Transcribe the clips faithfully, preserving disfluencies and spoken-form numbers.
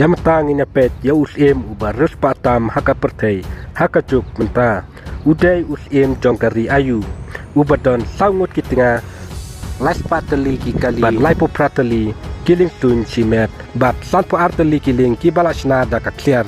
Ïa mynta ngin ïa peit ïa u syiem uba riewspah tam ha ka pyrthei ha ka juk mynta. U dei u syiem jong ka ri Ayu, uba don saw ngut ki tnga, lai spah tylli ki kali bad lai phew phra tylli ki liengsuiñ shimet bad san phew ar tylli ki lieng kiba la shna da ka ksiar.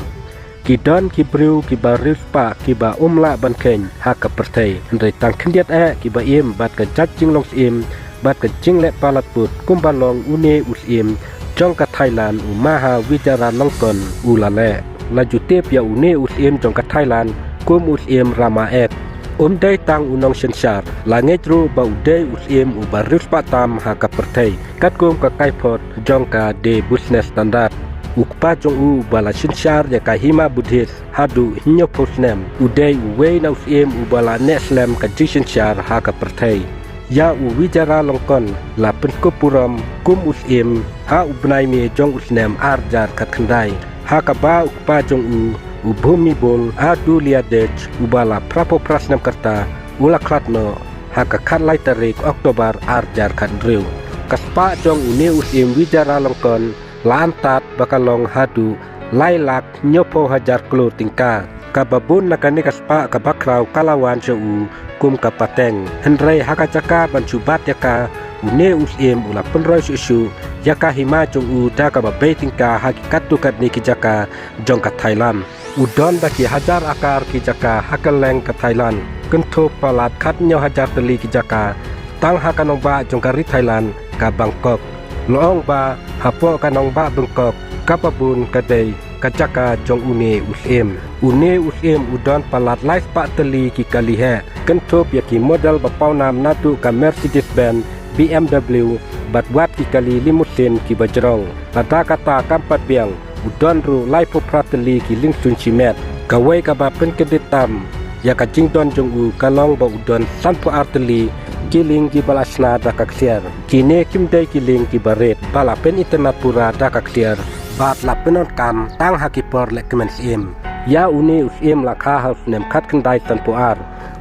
Ki don ki briew kiba riewspah kiba um lah ban kheiñ ha ka pyrthei, hynrei tang khyndiat eh kiba im bad ka jait jinglong syiem bad ka jingleh palat pud kumba long une u syiem jong ka Thailand, u Maha Vajiralongkorn, u la leh. La ju tip ïa une u syiem jong ka Thailand kum u syiem Rama X. Um dei tang u nongsynshar, la ngeit ruh ba u dei u syiem uba riewspah tam ha ka pyrthei, katkum ka kaiphod jong ka The Business Standard. U kpa jong u uba la synshar ïa ka hima Buddhist haduh hynñiewphew snem, u dei uwei na u syiem uba la neh slem ka jingsynshar ha ka pyrthei. Ïa u Vajiralongkorn la pynkup burom kum u syiem ha u bnai May jong u snem ar hajar khatkhyndai, ha kaba u kpa jong u, u Bhumibol Adulyadej, uba la phra phew phra snem ka rta, u la khlad noh ha ka khatlai tarik October ar hajar khathynriew. Ka spah jong une u syiem Vajiralongkorn la antad ba ka long haduh lai lak hynñiewphew hajar klur tyngka. Kaba bun na kane ka spah kaba khraw ka la wan sha u kum ka pateng. Hynrei ha ka jaka ban shu bat ïa ka, une u syiem u la pynroi shuh shuh ïa ka hima jong u da kaba bei tyngka ha ki katto katne ki jaka jong ka Thailand. U don da ki hajar akar ki jaka ha kylleng ka Thailand, kynthup palat khathynñiew hajar tylli ki jaka tang ha ka nongbah jong ka ri Thailand, ka Bangkok. La ong ba hapoh ka nongbah Bangkok, kaba bun ka dei ka jaka jong une u syiem. Une u syiem u don palat lai spah tylli ki kali heh, kynthup ïa ki model ba pawnam naduh ka Mercedes-Benz, B M W, bad wat ki kali limousine kiba jrong. Lada kata kam pat biang, u don ruh lai phew phra tylli ki liengsuiñ shimet. Kawei kaba pynkyndit tam ïa ka jingdon jong u ka long ba u don san phew ar tylli ki lieng kiba la shna da ka ksiar. Kine kim dei ki lieng kiba rit ba la pynitynnad pura da ka ksiar bad la pyndonkam tang ha ki por lehkmen syiem. Ïa une u syiem la kha ha u snem khatkhyndai san phew ar.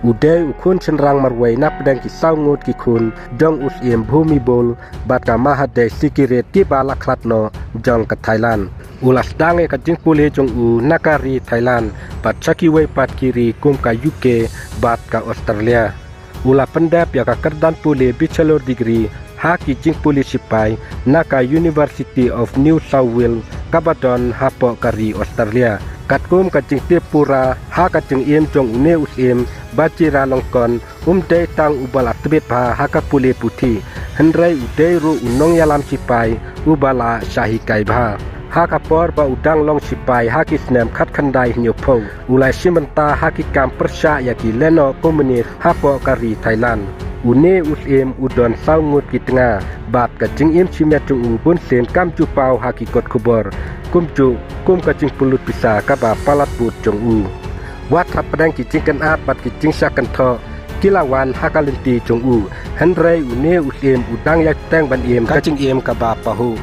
U dei u khun shynrang marwei na pdeng ki saw ngut ki khun jong u syiem Bhumibol bad ka Mahathei Sikirit kiba la khlad noh jong ka Thailand. U la sdang ïa ka jingpule jong u na ka ri Thailand bad sha kiwei pat ki ri kum ka U K bad ka Australia. U la pyndep ïa ka kyrdan pule bachelor degree ha ki jingpule sipai na ka University of New South Wales kaba don hapoh ka ri Australia. Katkum ka jingtip pura ha ka jingim jong une u syiem Vajiralongkorn, um dei tang uba la tbit bha ha ka pule puthi, hynrei u dei ruh u nongïalam sipai uba la shah hikai bha. Ha ka por ba u dang long sipai ha ki snem khatkhyndai hynñiewphew, u la shim bynta ha ki kam pyrshah ïa ki lehnoh komunist hapoh ka ri Thailand. Une u syiem u don saw ngut ki tnga bad ka jingim shimet jong u bunsien kam ju paw ha ki kot khubor, kumjuh kum ka jingpynlut pisa kaba palat pud jong u. Wat hapdeng ki jingkynad bad ki jingshah kynthoh ki la wan ha ka lynti jong u, hynrei une u syiem u dang ïai bteng ban im ka jingim kaba pahuh.